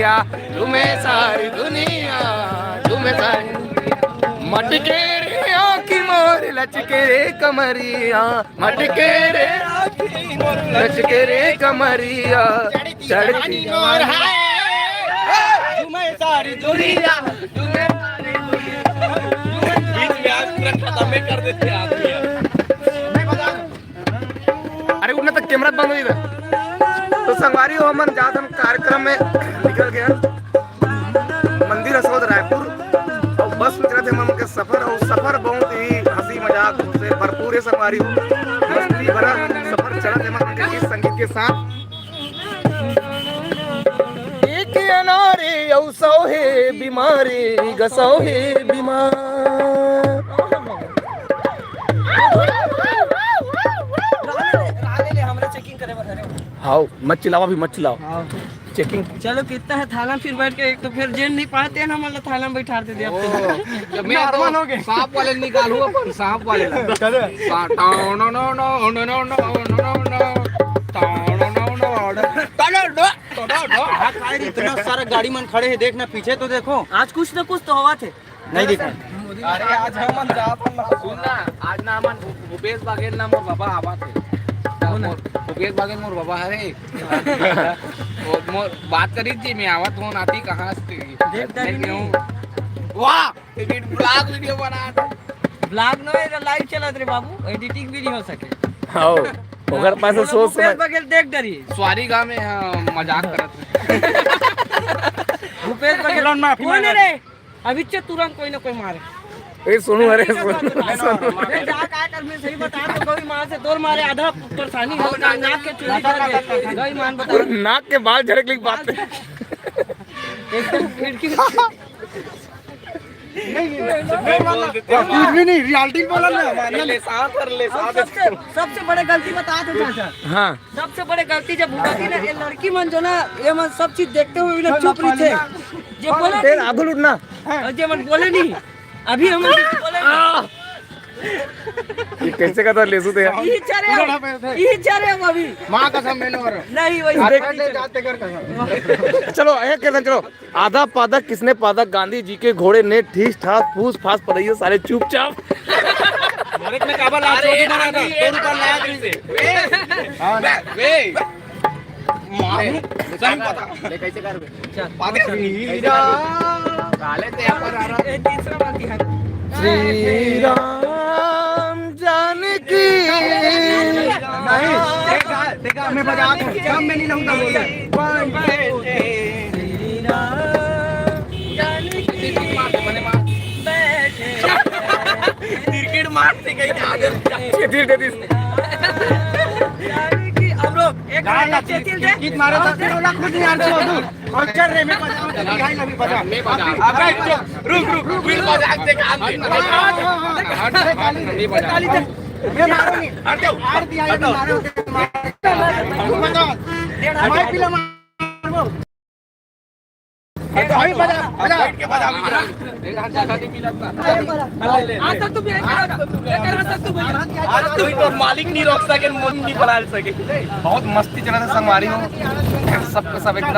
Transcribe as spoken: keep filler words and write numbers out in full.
तुम्हें सारी दुनिया, तुम्हें सारी दुनिया। मटके रे आँखी मोर, लचके रे कमरिया, मटके रे आँखी मोर, लचके रे कमरिया, चढ़ती तुम्हें सारी दुनिया, तुम्हें सारी दुनिया। बीच में आज पूरा खत्म ही कर देते हैं आदमी। अरे उठना, तो कैमरा बंद हो इधर। तो संगवारी हो, हमन जात हन कार्यक्रम में, निकल गए हन मंदिर असोद रायपुर। और बस में चलत हे हमन के सफर, और सफर बहुत ही हंसी मजाक से भरपूर है संगवारी हो। मस्ती भरा सफर चलत हे हमन के गीत संगीत के साथ। एक अनारे अउ सौ हे बीमारी, ग सौ हे बीमार। हाव, मत चिल्लावा भी, मत चिल्लाओ। हाव। चेकिंग। चलो, कितना है थाना में फिर बैठ के, एक तो फिर जेल नहीं पाते हैं ना, मतलब थाना में बैठा देते हैं। ओ, जब मैं नॉर्मल तो हो गए। सांप वाले निकालूं अपन, सांप वाले ला। चलो। सा-, टाओ, नो, नो, नो, नो, नो, नो, नो, नो, नो, टाओ, नो, नो, नो, नो, नो, नो। हाँ, काय रे, इतना सारा गाड़ी मन खड़े हैं, देख ना, पीछे तो देखो। आज कुछ ना कुछ तो होवत हे। नहीं दिखा। अरे, आज हमन जात हन ना। सुन ना, आज ना हमन भू-, भूपेश बघेल ना मोर बाबा आवत हे। कौन हे? मोर, भूपेश बघेल मोर बाबा हरे। वो मोर बात करी जी, मैं आवत हूँ नाती, कहाँ से? देख, देख, नहीं, नहीं। वाह, एडिट ब्लॉग वीडियो बना दे। ब्लॉग नो, ये लाइव चलत रे बाबू, एडिटिंग भी नहीं हो सके। हाव, ओकर पास तो सोच भूपेश समझ। बघेल देख डरी। सॉरी गा, मैं, हाँ, मजाक करत हूँ। भूपेश बघेल। लोन माफी कौन है मांगा। रे? अभी चे तुरंत कोई ना कोई मारे। ए, सुनो, अरे, सुनो, सुनो। मैं जा, का कर, मैं सही बता तो कोई मार से तोर मारे आधा परेशानी हो, ना, नाक के चूड़ी झड़ गए। गई मान बता। नाक के बाल झड़क ली बात। एकदम खिड़की। नहीं, नहीं, नहीं, कुछ भी नहीं, रियलिटी बोला ना, मानना ले नहीं। सांस भर ले, सांस। सबसे, सबसे बड़े गलती बता दे चाचा। हाँ। सबसे बड़े गलती जब हुआ थी ना, ये लड़की मन जो ना, ये मन सब चीज देखते हुए भी ना चुप रही थे। जे बोले तेरे नहीं, आगू लुटना। और जे मन बोले नहीं, अभी हम बोले नहीं। ये कैसे का था लेसू थे? यही चले हम, यही चले हम अभी। माँ कसम, मैंने और नहीं वही आज देख। बैठे जाते कर कसम। चलो, एक कीर्तन, चलो। आधा पादक किसने पादक गांधी जी के घोड़े ने, ठीस ठास फूस फास पड़इयो सारे चुपचाप। मोरे में काबर लात अरे, छोटी बना था, आदमी, दो रुपया लाया फिर से। हाँ। बे, मारू, सही पता। ले, कैसे कर बे? चल। पादक हीरा। काले ते अपन आ रहा। ए, तीसरा बात है। श्री राम जानकी। नहीं, देखा, देखा, मैं बजा दूं। हम मैं नहीं लाऊंगा, बोल दे। One, two, three। Shri Ram Janaki बैठे। क्रिकेट मारते कहीं आगे। छेतीस, छेतीस। जानकी, अब रुक, एक ना, मिनट, ना, छेतीस दे। किक मारे तो और तेरे वाला खुद नहीं यार, छोड़ दू। और चल रे, मैं बजाऊं, चल, भाई, अभी बजा। मैं बजा। अबे, रुक, रुक, रुक, रुक, बजा, देख, आगे। हाँ, हाँ, हाँ, हाँ। हट, हट, हट, नहीं बजा। ताली दे। मैं मारो नहीं। हट जाओ। मार दिया, ये हट जाओ। मारो, मारो। बजा। डेढ़ हाथ। मैं पिला मारो। अभी बजा, बजा। बैठ के बजा, अभी बजा। आज तक तू भी, आज तक तू भी, आज तक तू भी। आज तू ही तो मालिक नहीं रोक सके, मन नहीं बना सके। बहुत मस्ती चला था संगवारी हो, सब, सब एकदम